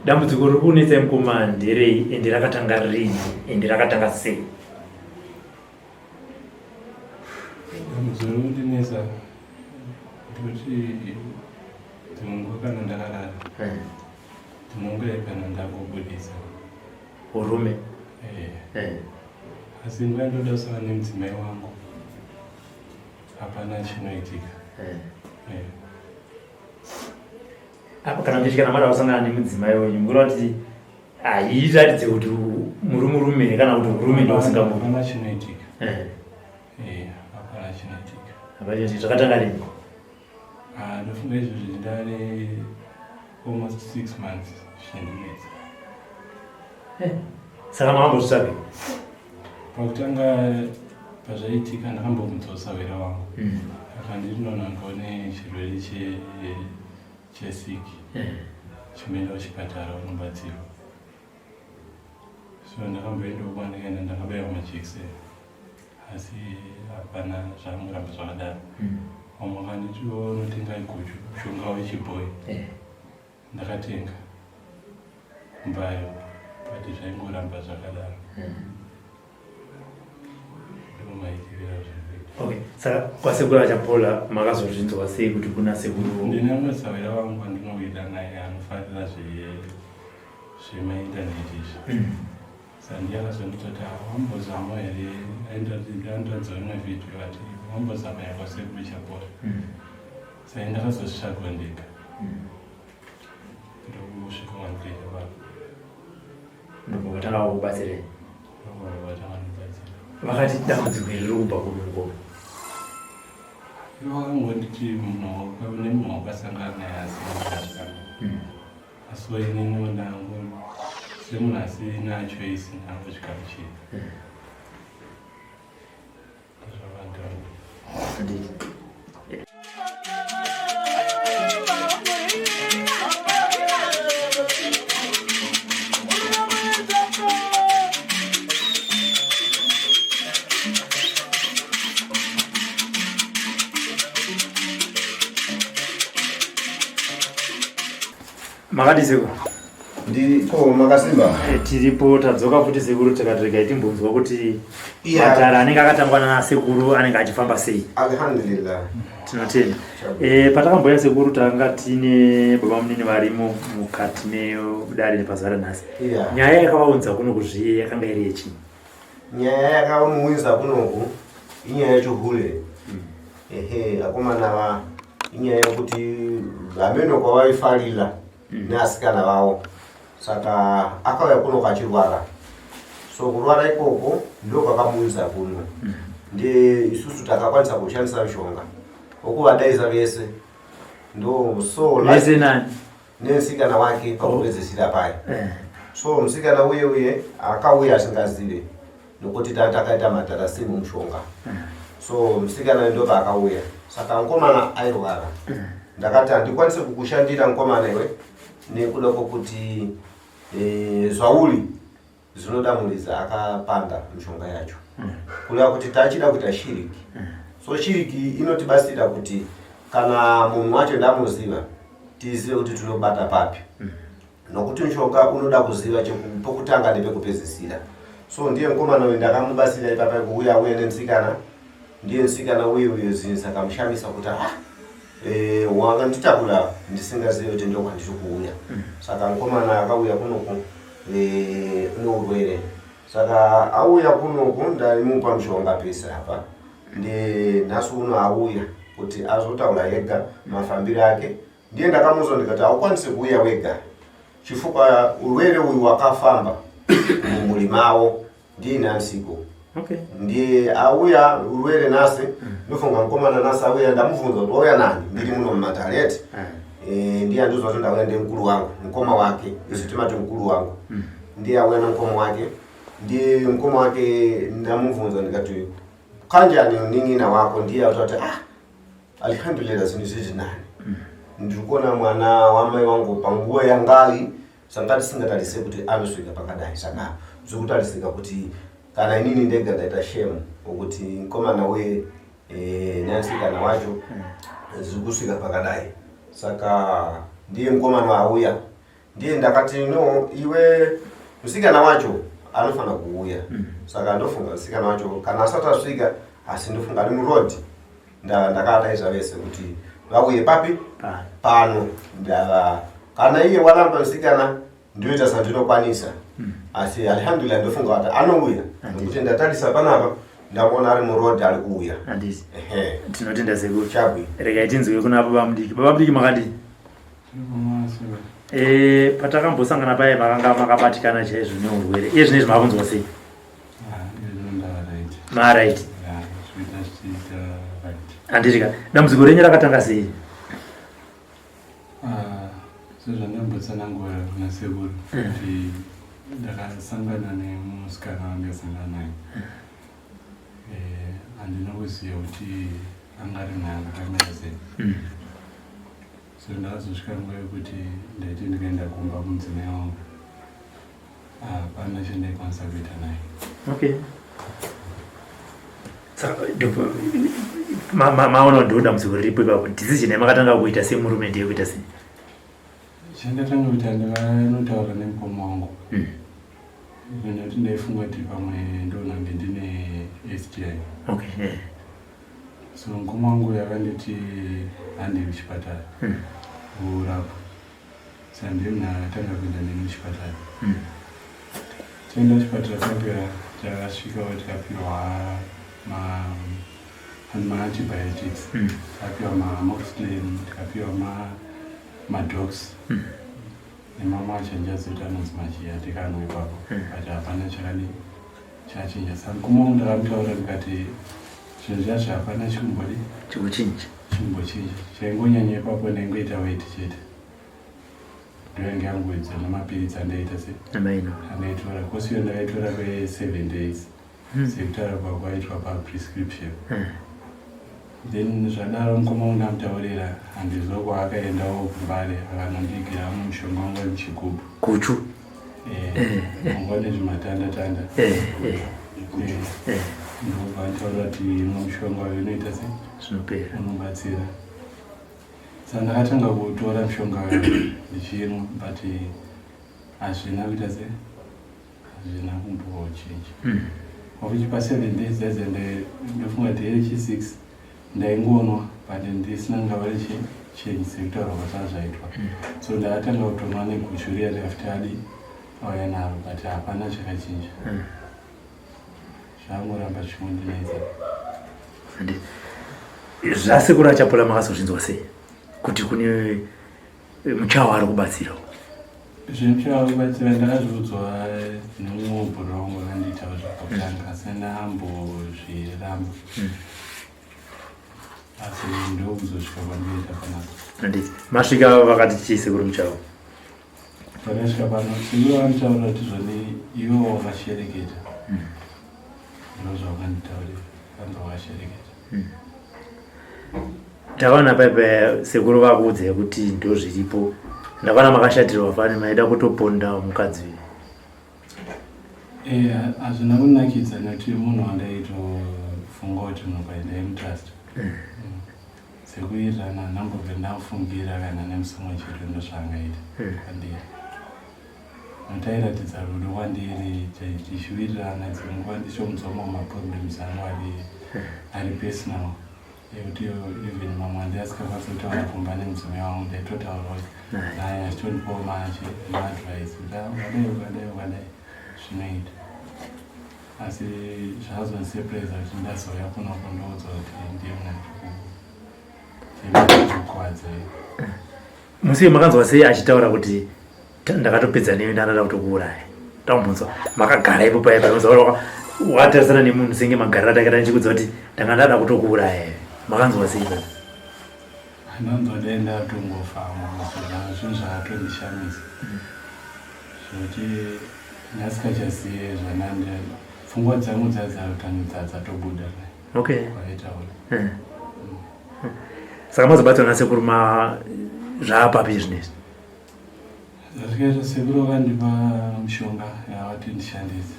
Dambudziko riri kunetsai mukoma nderei ende rakatanga rini ende rakatanga sei? Dambudziko riri kundinetsa ndekuti dzimwe nguva kana ndakarara eh. dzimwe nguva kana ndakubudisa urume eh. Eh. asi nguva ndoda kusangana nemudzimai wangu hapana chinoitika. Apa kana muchiti kana mada kusangana nemudzimai wenyu mureva kuti hairatidze kuti muri murume here kana kuti urume ndousingamu hapana chinoitika. Eh. Eh, hapana chinoitika. Hapana chinoitika. Zvakatanga rini? Ah, ndofunga izvozvi ndane almost 6 months zvichandinetsa. Eh, saka makambozvitsvaga? Pakutanga pazvaitika ndakambomudzosa wera wangu mm. akanditi ndonanga une chirwere chesiki mm. chinoenda kuchipatara unobatsirwa so ndakamboendawo kwandikaenda ndakabaiwa majekiseni asi hapana zvangoramba zvakadaro mm. vamwe mm. vakanditiwo unotenga guchu mushonga wechibhoyi yeah. Ndakatenga mbayo but zvaingoramba zvakadaro. Ndomaitirira zvinoita. Okay, saka kwasekuru achapola makazozvinzwa sei kuti kuna sekuru? Ndine masawira wangu andinowira naye anofarira zvemaintaneti izvi. Mm. Saka ndiye akazonditoti wambozama here aindiratidza imwe vhidhiyo ati wambozama here kwasekuru Chapola. Mm. Saka ndakazozvitsvaga ndega. Mm. Ndokusvika wandikaita baba. Ndobva vatanga kukubatsirei? Ndobva vatanga kundibatsira. Vakati dambudziko iri riri kubva kupi mukoma? Ivo vakangonditi munhu nemunhu wakasangana naye asi ndazvikana. Hmm. Asi inini ndangu semunhu asina choice ndangozvigamuchira. Hmm. Makadii sekuru? Ndiripo, makasimba? Eh, tiripo, tadzoka futi sekuru, tikati regai timbonzwa kuti matare anenge akatangwa nasekuru anenge achifamba sei. Alhamdulillah. Tinotenda. Eh, patakambouya sekuru tanga tine baba munini varimo mukati medare nepazara nhasi. Yeah. Nyaya yakavaunza kuno kuzviye yakanga iri yechii? Nyaya yakavamuunza kunoku inyaya yechihure. Mm. Ehe, akomana va inyaya yekuti vameno kwavaifarira mm. neasikana vavo saka akauya kuno kachirwara so kurwara ikoko ndo kwakamuunza kuno mm. ndiye isusu takakwanisa kushandisa mishonga okuvadaisa vese ndo so vese nani nemusikana wake pakupedzisira paya eh. so musikana uye uye akauya asingazive nokuti takaita madharasimu mushonga eh. so musikana ndo paakauya saka mukomana airwara eh. ndakati handikwanise kukushandira mukomana iwe nekuda kwokuti e, zvauri zvinoda muridzi akapanda mishonga yacho mm. kureva kuti tachida kuita shiriki mm. so shiriki inotibatsira kuti kana munhu wacho ndamuziva tizive kuti tinobata papi mm. nokuti mushonga unoda kuziva pokutanga nepekupedzisira so ndiye mukomana uyu ndakamubatsira ipapa kuuya uye nemusikana ndiye musikana uye uyo zvinhu zvakamushamisa kuti ah eh, wakanditakura ndisingazive kuti ndokwandiri kuuya mm. saka mukomana akauya kunoku eh, neurwere saka auya kunoku ndaimupa mushonga pese apa ndiye nhasi uno auya kuti azotaura ega mafambiro ake ndiye ndakamuzo ndikati haukwanisi kuuya wega chifukwa urwere uyu wakafamba mumhuri mavo ndiye nansiko okay. ndiye auya urwere nasi mm. ndofunga mukomana nasi auya ndamubvunza kuti wauya nani ndiri muno mumatareti mm. e, ndiye andozwa kuti ndauya ndemukuru wangu mukoma wake isu timati mukuru wangu mm. ndiye auya nemukoma wake ndiye mukoma wake ndamubvunza ndikati kanjani nin'ina wako ndiye atati ah alhamdulillah zvinhu zviri nani mm. ndiri kuona mwana wamai wangu panguva yangai Sanga tisingatarise kuti anosvika pakadai saka zvokutarisika kuti kana inini ndega ndaita shame okuti mukomana uye e, neasikana wacho mm. zviri kusvika pakadai saka ndiye mukomana auya. Ndiye ndakati no, iwe musikana wacho anofanira kuuya. Saka ndofunga musikana wacho kana asati asvika, asi ndofunga ari muroad. Ndakadaidza vese kuti vauye papi pano. Ndava kana iye waramba musikana, ndoita sandinokwanisa. Asi alhamdulillah, ndofunga kuti anouya nekuti ndatarisa panapa, ndakuona ari muroad, ari kuuya. Handiti. Ehe. Tinotenda, sekuru. Chabwi. Regai tinzwe kuna baba mudiki. Baba mudiki, makadii? Patakambosangana paye makanga makabatikana chaizvo neurwere. Iye zvinezvi makunzwa sei? Maright? Handiti ka, dambudziko renyu rakatanga sei? Sezvandambotsanangura kuna sekuru kuti ndakasangana nemusikana wandakasangana naye. Handina kuziva kuti angari naye akamira sei. So ndakazosvika nguva yekuti ndaiti ndikaenda kumba kumudzimai wangu, hapana chandaikwanisa kuita naye. Okay, saka maona ndo dambudziko riripo ipapo. Decision yamakatanga kuita semurume ndeyekuita sei? Chandatanga kuita, ndakanotaura nemukoma wangu nekuti ndaifunga kuti pamwe ndonange ndine STI. So mukoma wangu yakanditi handei kuchipatara kurapwa. Saka ndiye munhu akatanga kuenda neni kuchipatara. Taenda kuchipatara tapera, takasvikawo tikapiwa maantibiotics. Tikapiwa maamoxicillin, tikapiwa madox nemamwe achanjazoita anonzi machiya, tikanwa ipapo. But hapana chakadi chachinja. Saka mukoma wangu ndakamutaura ndikati zvinhu zvacho hapana chikumbodi chikuchinja. Chimbochinja. Chaingonyanya ipapo ndaingoita weti chete, ndoyange yangoedza nemapiritsi andaita se amaino andaitora kosiyo. Ndakaitora kwe7 days sekutaura kwakwaitwa paprescription. Then zvadaro mukoma wangu ndamutaurira, handizvo kwaakaendawo kuMbare akanondigira mumwe mushonga wangu muchigubhu. Guchu. Wanga nezvimatanda tanda. Ndobva nditaura kuti imwe mushonga uyu unoita se zvinopera. Unobatsira. Saka ndakatanga kutora mushonga uyu ndichinwa, but hazvina kuita se hazvina kumbochinja. Wakuti pa7 days dzaidza, ndofunga day rechi6 ndaingonwa, but ndisina ngava rechange sekutaura kwazvaa zvaitwa. So ndakatanga kutonwa neguchu riya rikafuti adi auya naro, but hapana chakachinja. Zvangoramba zvichingondinetsa. Zvasekuru Achapola makazozvinzwa sei kuti kune muchawa ari kubatsirawo? Zvemuchawa kubatsira ndakazviudzwa nemumwe bhora wangu akandiita zvakutanga, asi ndambozviramba, asi ndokuzosvika kwandiita panapa. Handiti masvika vakati chii sekuru muchawa? Pakasvika pano sekuru vanitaurira kuti zvoni iwo wakashereketa. Ndo zvavakanditaurira, vanzi wakashereketa. Takaona paipa sekuru vakuudzai kuti ndo zviripo. Ndakaona makashatirwa fani, maida kutoponda mukadzi uyu. Hazvina kunakidza nekuti munhu wandaitofunga kuti munhu paindaimutrust sekuirirana, ndambobve ndamufungira kana nemusi chete ndozvaangaita kwandiri. Notairatidza rudo kwandiri, tichiwirirana, dzimwe nguva ndichomudzwa mamwe maproblems angu ari personal ekuti even mamwe andiasikakwanisi kutaura kumba nemudzimai wangu, ndaitotaurawo naye achitondipawo maadvice kuti, "Ah, ukadai, ukadai, ukadai zvinoita." Asi zvazondisurprise kuti ndazouya kunoko ndoudzwa kuti ndiye munhu ndikukwadza. Musi makanzwa sei achitaura kuti ndakatopedza newe, ndanoda kutokuuraya? Tambunzwa makagara ipo paya paunzwa wakatarisana nemunhu senge magariro atakaita, ndichikudza kuti ndanga ndada kutokuuraya, makanzwa sei pa? Ndonzwa dai ndatongofama, zvinhu zvakatondishamisa zvokuti ndasikachazive zvananda, pfungwa dzangu dzadzatanga dzatobuda kwaitaura. Saka mazobatsirwa nasekuru ma zvaapapi zvinezvi? Zvasvikaita sekuru vakandipa mushonga yavati ndishandise.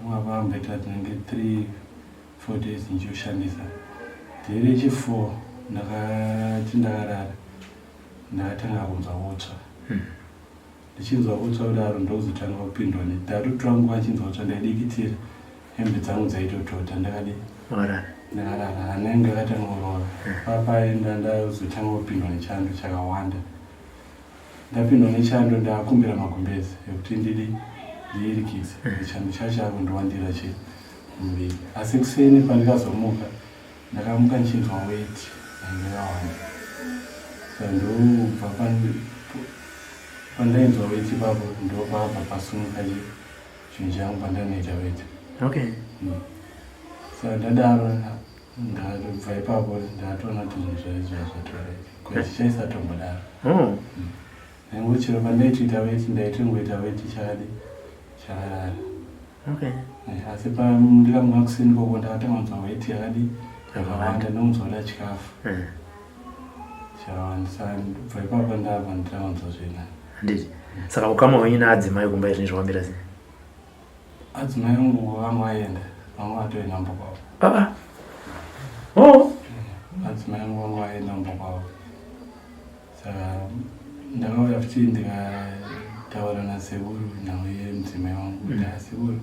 Vamboita tinenge 3 4 days ndichiushandisa. Day rechi4 ndakati ndakarara, ndakatanga kunzwa kutsva. Ndichinzwa kutsva kudaro ndokuzotanga kupindwa ne ndatotora nguva ndichinzwa kutsva ndaidikitira hembe dzangu dzaitotota ndakadii ndakarara hana yangu yakatanga kurova papaenda ndazotanga kupindwa nechando chakawanda ndapindwa nechando ndakumbira magumbezi ekuti ndidi ndiirikidze chando chacho akundowandira che muviri asi kuseni pandikazomuka Ndakamuka ndichinzwa weti yange yawanda so ndobva pandainzwa weti ipapo ndopabva pasumuka chinhu changu pandanoita weti okay mm. so ndadaro ndabva ipapo ndatoona kuti zvinhu zvaizva zvatoreti kuti chaisatombodaro oh. mm. Ndaingo chero pandaitoita weti ndaitongoita weti chakadi chakarara. Okay. Eh, asi pandikamuka kuseni koko ndakatanga kunzwa weti yakadi yakawanda ndokunzwa kuda chikafu. Eh. Chakawanda saka bva ipapo ndabva nditanga kunzwa zvina. Handiti. Saka ukama hwenyu naadzimai kumba izvinhu zvawambira sei? Adzimai vangu vanga vaenda, vanga vatoenda mumba kwavo. Ah. ah. Oh. Eh, adzimai vangu vanga vaenda mumba kwavo. Saka ndakauya futi ndikataura nasekuru nhau yemudzimai wangu kuti mm. asekuru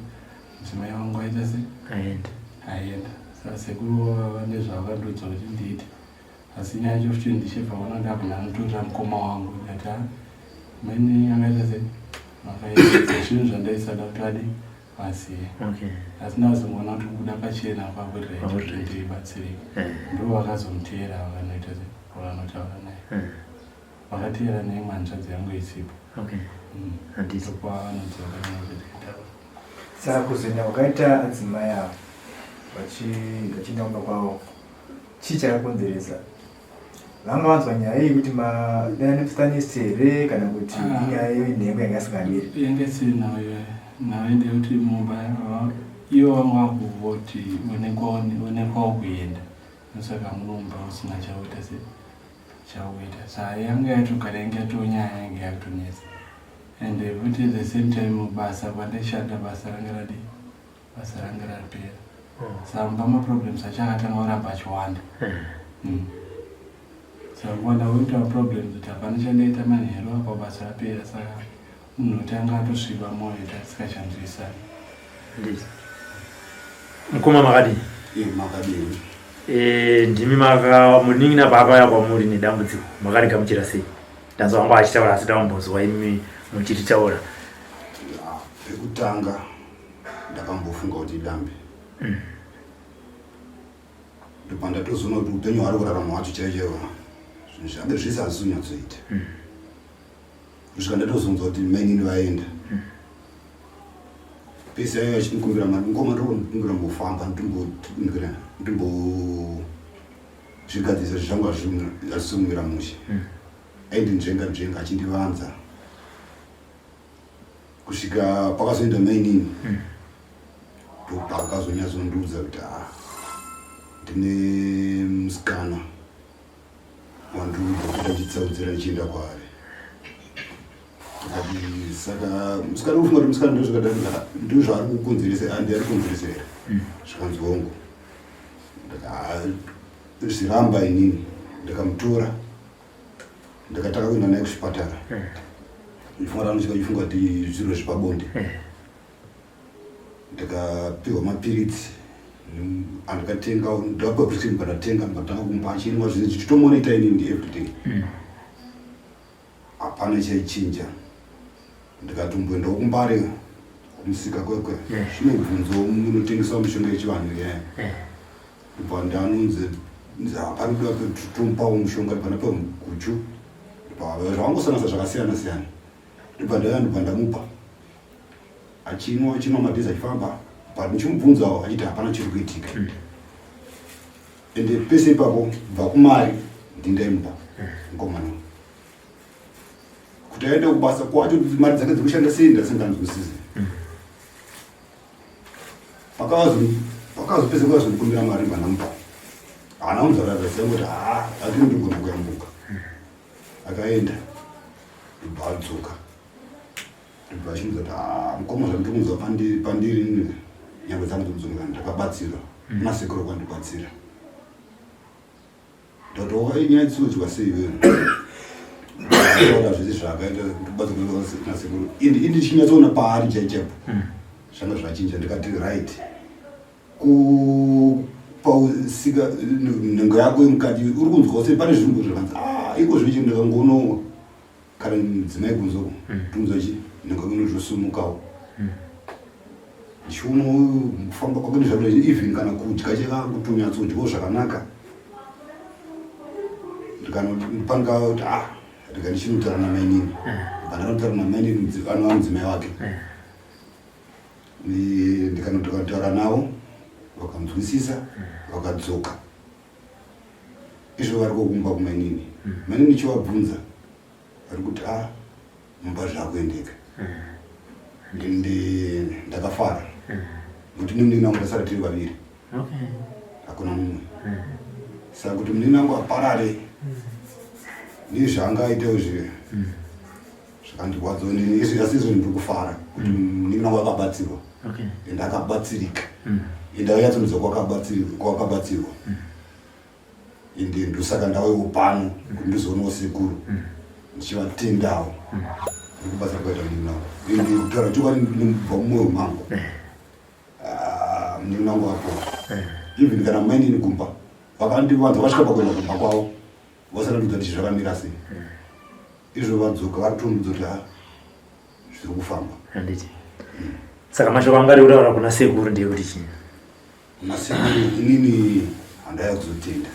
mudzimai wangu aita se aenda aenda saka sekuru vane zvavakandiudza kuti ndiite asi nyaya yacho futi ndichibva kuona ndabva ndanotorera mukoma wangu ndikati a mene akaita se makaita zvinhu zvandaisada kuti adi vazive okay. asi ndazongoona kuti kubuda pachena kwakuti ndibatsirike eh. ndo vakazomuteera vakanoita se vakanotaura naye eh. vakateera neimwe hanzvadzi yangu isipo okay. Mm. Handiti. Ndopavanodzoka nekuti Saka kuzoenda kwakaita adzimai ava vachienda kumba kwavo chii chakakonzeresa vanga vanzwa nyaya iyi kuti madana nemusatanist here kana kuti ah. inyaya yenhengo yanga isingamiri yanga isiri nhau nhau ndeyekuti mumba ivo vanga vakuvoti onekwawo kuenda ndosaka munomba usina chauita se chauita saa yanga yatogara yanga yatonyaya yanga yakutonetsa and futi the same time basa pandaishanda basa ranga radii basa ranga rapera oh. saka maproblems acho akatanga kuramba achiwanda eh. mm. saka kuwanda kuita maproblems kuti hapana chandaita manheru apa basa rapera saka munhu otanga atosviba mwoyo tasikachanzwisani mukoma makadii makadii eh, ndimi maka munin'ina paakauya kwamuri nedambudziko makarigamuchira sei ndanzwa wangu achitaura asi ndawambonzwa imi muchititaura pekutanga ndakambofunga kuti idambe mm. ndopandatozoona kuti upenyu hwaari kurarama hwacho chaivo chaivo zvinhu zvake zvese hazvisi kunyatsoita mm. kusvika ndatozonzwa kuti mainini vaenda mm. pese aiva achindikumbira mari ngoma ndiri ndimbofamba ndimbozvigadzirisa zvangu hazvisi kumira mushe aindinzvenga nzvenga achindivanza kusvika pakazoenda mainini hmm. ndopakazonyatsondiudza kuti ah ndine musikana wandiri kuita chitsaudzira ndichienda kwaari akati saka musikana ufunga kuti musikana ndozvakadai ndozvaari kukonzeresa andi ari kukonzeresa here hmm. zvikanzi hongu zviramba inini ndakamutora ndakatanga kuenda naye kuchipatara eh. ndifunga ranosvika ndifunga kuti zviro zvepabonde eh. ndakapiwa mapiritsi andikatenga ndakapiwa prescription pandatenga ndikatanga kumupa achinwa zvinhu ndichitomonita inini ndi everyday mm. hapana chaichinja ndikatomboendawo kumbare kumusika kwekwe eh. zvinobvunzo munotengeswa mishonga yechivanhu yaya Ndobva ndanonzi panoda tomupawo mushonga ndobva ndapiwa muguchu zvavangosanganisa zvakasiyana siyana ndobva ndauya ndobva ndamupa achinwa achinwa madhezi achifamba but ndichimubvunzawo achiti hapana chiri kuitika mm. ende pese ipapo bva kumari ndindaimupa mm. mukomana kuti aende kubasa kwacho mari dzake dzekushanda sei ndasinganzwisisi mm. Pakazopedza kwazonikumbira mari vanamupa haana kunzarara kuti haa atini ndigona kuyambuka akaenda ndobva adzoka ndobva achinudza kuti haa mukoma zvandiri kunzwa pandiri nyangwe dzangu dzikudzongera ndakabatsirwa mm. nasekuru kwandibatsira ndati wainyaya dzisodzwa sei iwewe Ataura zvese zvaakaita kubatsirwa nasekuru. Indi indi chinyatsoona paari chaichapo. Zvanga zvachinja ndikati right. Kupausika nhengo yako yemukati uri kunzwa sei pane zvinhu zvakanzi ah iko zvino chii ndakangonowa kana mudzimai kunze uko ndinzwa chi nhengo yangu inozosumukawo. Ndichiona kufamba kwake nezvakuda even kana kudya chakakutonyatsodyao zvakanaka. Ndikanopangawo kuti ah rega ndichinotaura namainini. Pandakanotaura namainini anova mudzimai wake. Ndikanotaura navo vakanzwisisa vakadzoka. Izvo vari kokumba kumainini. Mainini ndichivabvunza vari kuti ah mumba zvakuendeka. Ende ndakafara nekuti nemunin'ina wangu tasara tiri vaviri. Hakuna mumwe. Saka kuti munin'ina wangu aparare nezvaanga aita izvi zvakandirwadza nini izvi asi izvo ndiri kufara kuti munin'ina wangu akabatsirwa ende akabatsirika ende anyatsonzwa kwakabatsirwa ende ndosaka ndauyawo pano kuti ndizoonawo sekuru ndichivatendawo nekubatsira kwaita munin'ina wangu. Ende kutaura chokwadi ndinobva mumwoyo mangu. Ah, munin'ina wangu apora. Even kana mainini kumba vakandivanza vasvika pakuenda kumba kwavo vasati vandiudza kuti zvakamira sei. Izvo vadzoka vari kutondiudza kuti ah, zviri kufamba. Handiti. Saka mashoko anga ari kutaura kuna sekuru ndeyekuti chii? Kuna sekuru inini handaya kuzotenda.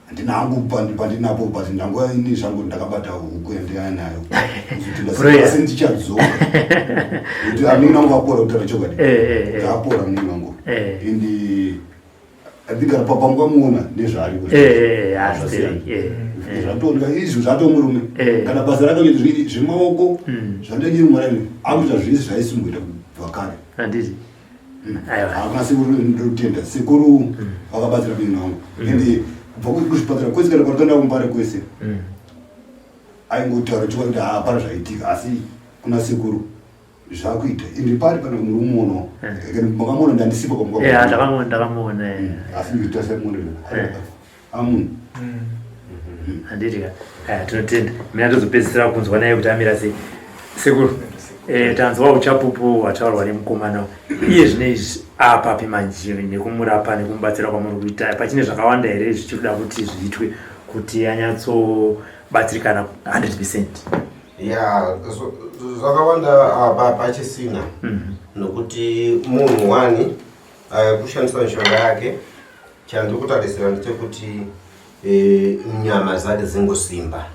Handina hangu pandinapo but ndanguva ini zvangu ndakabata huku yandaiva nayo. Kuzotenda sekuru asi ndichadzoka. Nekuti munin'ina wangu apora kutaura chokwadi. Apora munin'ina wangu. And I think kana papangamuona nezvaari zvatooneka izvo zvatomurume kana basa rake zvemaoko zvandoenye mwarani akuita zvese zvaisimboita kubva kare. Handiti. Hakuna sekuru ndotenda sekuru vakabatsira munin'ina wangu ende kubva kuzvipatara kwese kana kwatakaenda kumbare kwese aingotaura chokwadi kuti hapana zvaitika asi kuna sekuru zvakuita ende pari pana murume uno makamuona ndandisipo pamuka ndakamuona asi ndikuita semuona amunhu Handiti ka? Aya tinotenda. Mina tozopedzisira kunzwa naye kuti amira sei. Sekuru, tanzwa uchapupu hwataurwa nemukomana. Iye zvino izvi apapi manje nekumurapa nekumubatsira kwamuri kuita. Pachine zvakawanda here zvichiri kuda kuti zviitwe kuti anyatsobatsirikana 100%? Ya, zvakawanda apa pachisina. Nokuti munhu wani kushandisa mishonga yake chandiri kutarisira ndechekuti nyama dzake dzingosimba.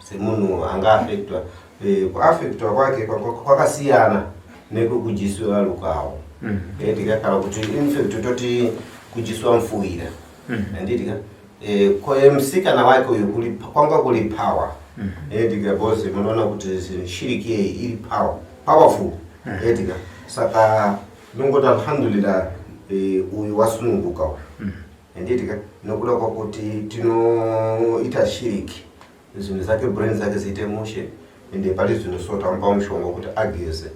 Semunhu anga afektwa, kuafektwa kwake kwakasiyana nekwekudyiswa rukawo. Ndika kana kuti infact toti kudyiswa mfuwira. Handiti ka? Ko musikana wake uyu kwanga kuri power. Ndika because munoona kuti shiriki iyi iri power, powerful. Ndika saka ndongoti alhamdulillah uyu wasununguka uyu. Handiti ka? Nokuda kwakuti tinoita shiriki zvinhu zvake brain dzake dziite mushe ende pari zvino so tamupa mushonga wekuti ageze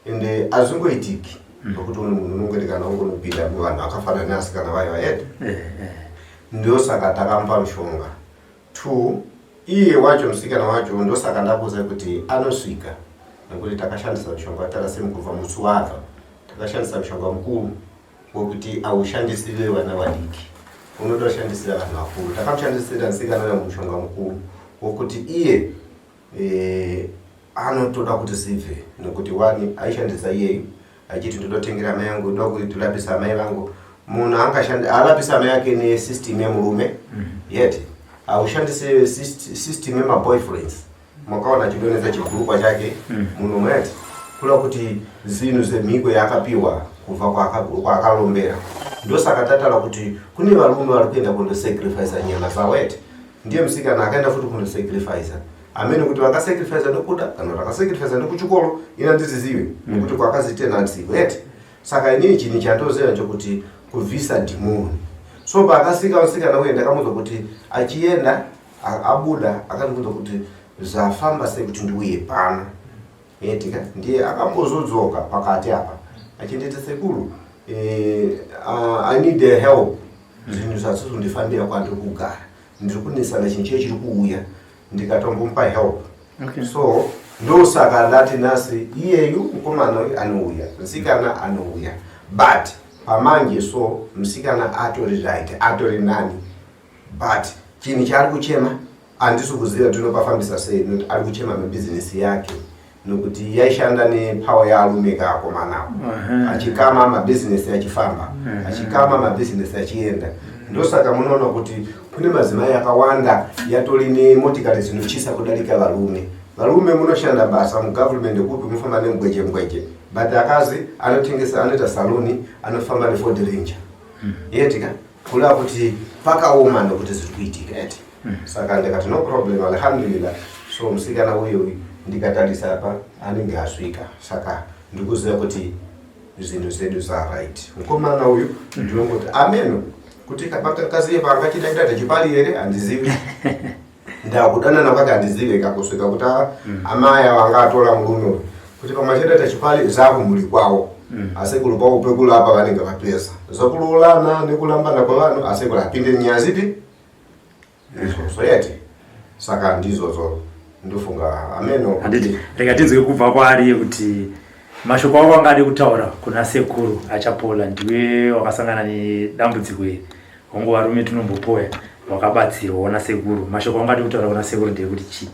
ende hazvingoitiki nokuti une munhu unongoti kana ungonopinda muvanhu akafanana neasikana vayo vayedu ndosaka takamupa mushonga. Two, iye wacho musikana wacho ndosaka ndakuudza kuti anosvika nekuti takashandisa mushonga waTarasemu kubva musi waabva takashandisa mushonga mukuru wekuti aushandisire vana vadiki unoda kushandisira vanhu vakuru. Takamushandisira musikana uya mushonga mukuru wokuti iye anotoda kuti zibve nokuti wani aishandisa iyeyu achiti ndoda kutengera amai vangu, ndoda kurapisa amai vangu. Munhu arapisa amai ake nesystem yemurume yet haushandise system yemaboyfriends. Makaona achidonhedza chibhurukwa chake munomo yet kuda kuti zvinhu zvemhiko yaakapiwa kubva kwaakalombera. Ndosaka tataura kuti kune varume vari kuenda kundosacrifice nyama dzavo yet ndiye musikana akaenda futi kundosacrifice. Amene kuti vakasacrifice nekuda kana kuti vakasacrifice nekuchikoro ina ndizizive nekuti kwakazitena nziko yet. Saka inini chinhu chandoziva nchekuti kubvisa dhimoni. So paakasika musikana uye ndakamuudza kuti achienda abuda akandibvunza kuti zvafamba sei kuti ndiuye pano. Yetika ndiye akambozodzoka pakati apa achinditi sekuru I need a help. Zvinhu zvasizondifambira kwandiri kugara. Ndiri kunesana chinhu chiye chiri kuuya. Ndikatombomupa help. Okay. So ndosaka ndati nhasi iyeyu mukomana uyu anouya, musikana anouya, but pamanje so musikana atori right, atori nani, but chinhu chaari kuchema handisi kuziva tinopafambisa sei, nokuti ari kuchema mabhizinesi yake, nokuti yaishanda nepower yaarume kaakomanawo, achikama mabhizinesi achifamba, achikama mabhizinesi achienda. Ndosaka munoona kuti kune madzimai akawanda yatori nemotikari dzinotyisa kudarika varume. Varume munoshanda basa mugovernment kupi, mufamba nemugweje mugweje, but akazi anotengesa, anoita saloni, anofamba neFord Ranger yetika, kureva kuti pakaoma nokuti zviri kuitika eti. Saka ndikati no problem, alhamdulillah. So musikana uyu ndikatarisa apa anenge asvika, saka ndikuziva kuti zvinhu zvedu zvaright. Mukomana uyu ndinongoti ameno kuti kaziye paangachida chipari here, handizivi. Ndakudanana kwake handizivi, kakusvika kuti amai avo angatora murume uyu kuti pamwe chete chipari zvakumhuri kwawo, asi kuri kwavo pekulapa vanenge vapesa zvakuroorana nekulambana kwevanhu, asi kuri apinde nyaya zipi izvozvo yeti. Saka ndizvozvo, ndofunga ameno. Handiti, rega tinzwe kubva kwaari kuti mashoko ako angade kutaura kuna sekuru Achapola. Ndiwe wakasangana nedambudziko iri, hongu varume tinombopoya, wakabatsirwawo nasekuru. Mashoko angade kutaura kuna sekuru ndeyekuti chii?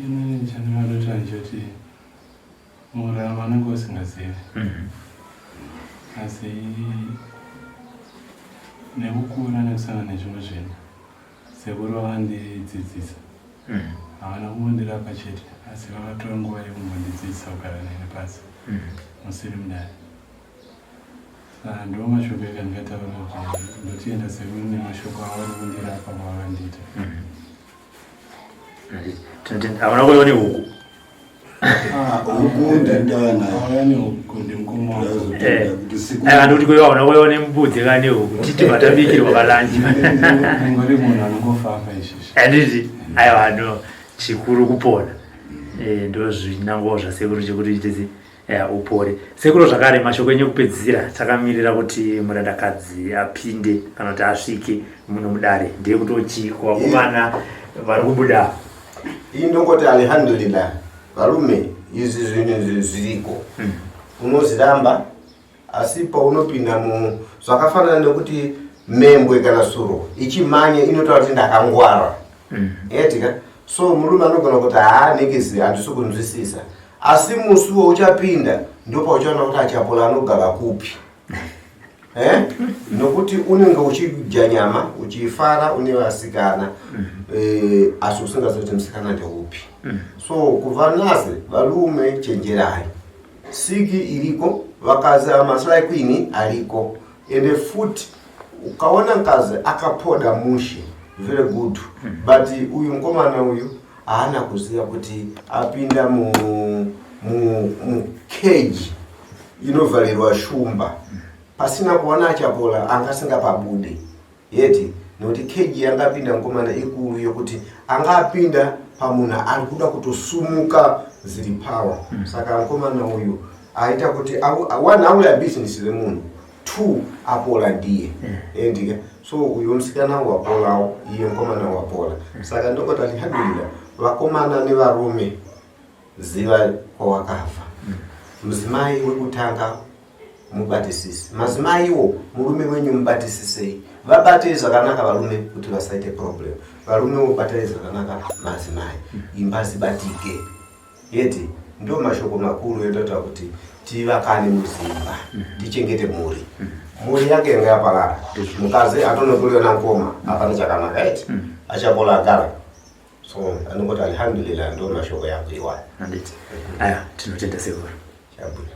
Inini chandingadoti ndechoti murarama unenge usingazivi, asi nekukura nekusangana nezvimwe zvinhu, sekuru vakandidzidzisa. Havana kumbondirapa chete, asi vakatora nguva yekumbondidzidzisa kugara neni pasi musiri mudare. Saka ndo mashoko ega ndingataura kuti ndotienda sekuru nemashoko avo nekundirapa kwavakandiita. Tinotenda. Hauna kuiwa nehuku? Huku ndauya nayo. Auya nehuku ndimukoma wako. Ndazotenda kuti siku Aiwa, ndikuti kuiwa hauna kuiwa nembudzi kana nehuku, titi matabikirwa kalunch. Ingori munhu anongofamba izvizvi. Handiti, aiwa, no, chikuru kupona. Ndo zvinangwa zvasekuru chekuti itese upore. Sekuru, zvakare mashoko enyu ekupedzisira, takamirira kuti murandakadzi apinde kana kuti asvike muno mudare, ndeyekuti ochii kuvakomana vari kubuda? Iyi ndongoti alhamdulillah. Varume, izvi zvinhu izvi zviriko, unozviramba, asi paunopinda mu zvakafanana nekuti membwe kana suro ichimanya inotaura kuti ndakangwara etika. So murume anogona kuti haa, nekizi handisi kunzwisisa, asi musi wauchapinda ndopauchaona kuti Achapola anogara kupi, eh? Nokuti unenge uchidya nyama uchifara une vasikana, asi usingazivi kuti musikana ndeupi. So kuva naze varume, chenjerai, siki iriko, vakazi amaslay queen ariko. Ende futi ukaona mukadzi akapoda mushe, very good, but uyu mukomana uyu haana kuziva kuti apinda mukeji inovharirwa shumba. Pasina kuona Achapola anga asingapabude yeti, nokuti keji yangapinda mukomana ikuru yokuti anga apinda pamunhu ari kuda kutosumuka ziri power. Saka mukomana uyu aita kuti one, auraya bhizinesi remunhu, two, apola ndiye endika. So uyo musikana wapolawo, iye mukomana wapola. Saka ndokoti alhamdulillah. Vakomana nevarume, ziva kwawakabva. Mudzimai wekutanga mubatisisi, madzimaiwo murume wenyu mubatisisei, vabatei zvakanaka varume kuti vasaite problem. Varumewo batai zvakanaka madzimai, imba zibatike yeti. Ndo mashoko makuru etoita kuti tivakane muzimba, tichengete mhuri. Mhuri yake yanga yaparara, mukadzi atonokuliwa namukoma, hapana chakanaka eti. Achapola agara, so anongoti alhamdulillah. Ndo mashoko yangu iwayo. Handiti, aya, tinotenda sekuru. Chabwino.